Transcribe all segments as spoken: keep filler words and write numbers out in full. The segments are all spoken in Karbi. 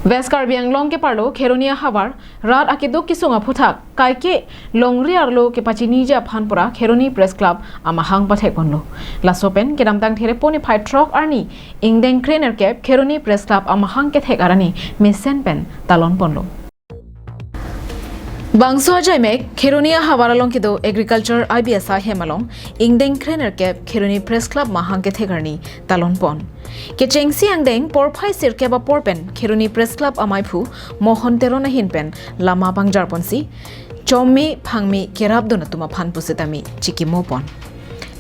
West Karbi Anglong keparlo Kheroni ahavar rat akeduk kesung aphuthak kaike longri arlo kepachiniji aphan pura Kheroni Press Club amahang pathekponlo. Laso pen kedamtang Therepo niphai throk arni ingdeng krenerkep Kheroni Press Club amahang kethek arni mesen pen talonponlo. Bangso ajaimek Kheroni ahavar along kedo Agriculture I B S I hem along ingdeng krenerkep Kheroni Press Club mahang kethek arni talonpon. Kechengsi angdeng porphai sirkep apor pen Kheroni Press Club amaiphu Mohon Teron ahin pen lama pangjarponsi chommi phangmi kerapdun atum aphan pusitame chikimopon.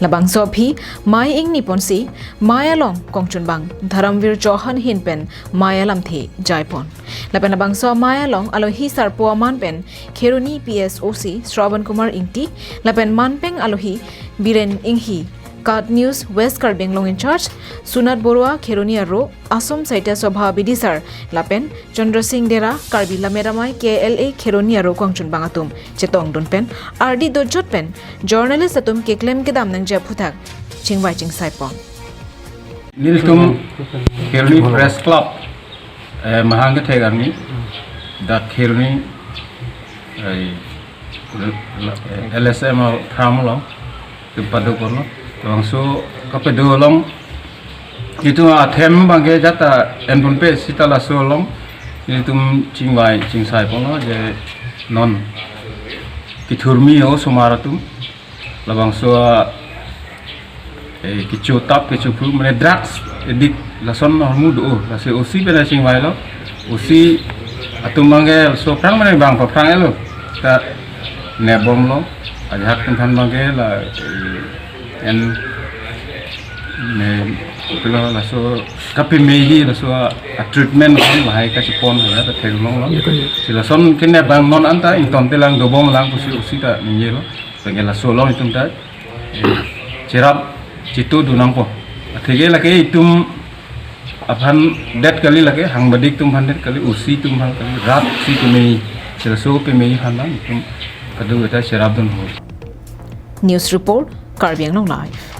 Labangso aphi mai ingniponsi mai along kongchunbang Dharamvir Chauhan ahin pen mai alamthe jaipon. Lapen labangso mai along alohi sarpo aman pen Kheroni P S O C Shravan Kumar Ingti lapen manpeng alohi Biren Inghi, KAT News West Karbi Anglong in charge Sunat Borua, Kheroni aro Assam Sahitya Sabha bidisar lapen Chandra Singh Dera, Karbi Lammet Amei K L A Kheroni aro kongchunbang atum chetongdun pen ardi dojot pen journalist atum keklem kedam nangji aphuthak chingvai chingsaipon. Nelitum Kheroni Press Club, eh, mahang kethek arni dak Kheroni, eh, L S M farm along kepadoponlo. Labangso kapado along itum athem abangke jata enponpe seta laso along itum chingvai chingsaiponlo je non kethurmi osomar atum labangso, eh, kechotap kechophru mane drugs addict lason ahormu do, lasi O C pen chingvailo. O C atum abangke laso aphrang mane bang paphrang-etlo ta nebomlo. Ajahak atum aphan abangke la, eh, en ne pilo laso kapemeji laso a treatment kan lahai kachepon hala ta theklonglo. Si lason kene bang non anta ingtontelang dobomlang pusi O C ta ningjelo. Pengen laso along itum ta, eh, cherap chitudun nangpo. Atheke lake itum aphan det kali, lake hangbadik atum aphan det kali, O C atum aphan kali, rat si kemei, si laso kemei aphan lang itum kadokave ta cherapdun ho. News report, Karbi Anglong Live.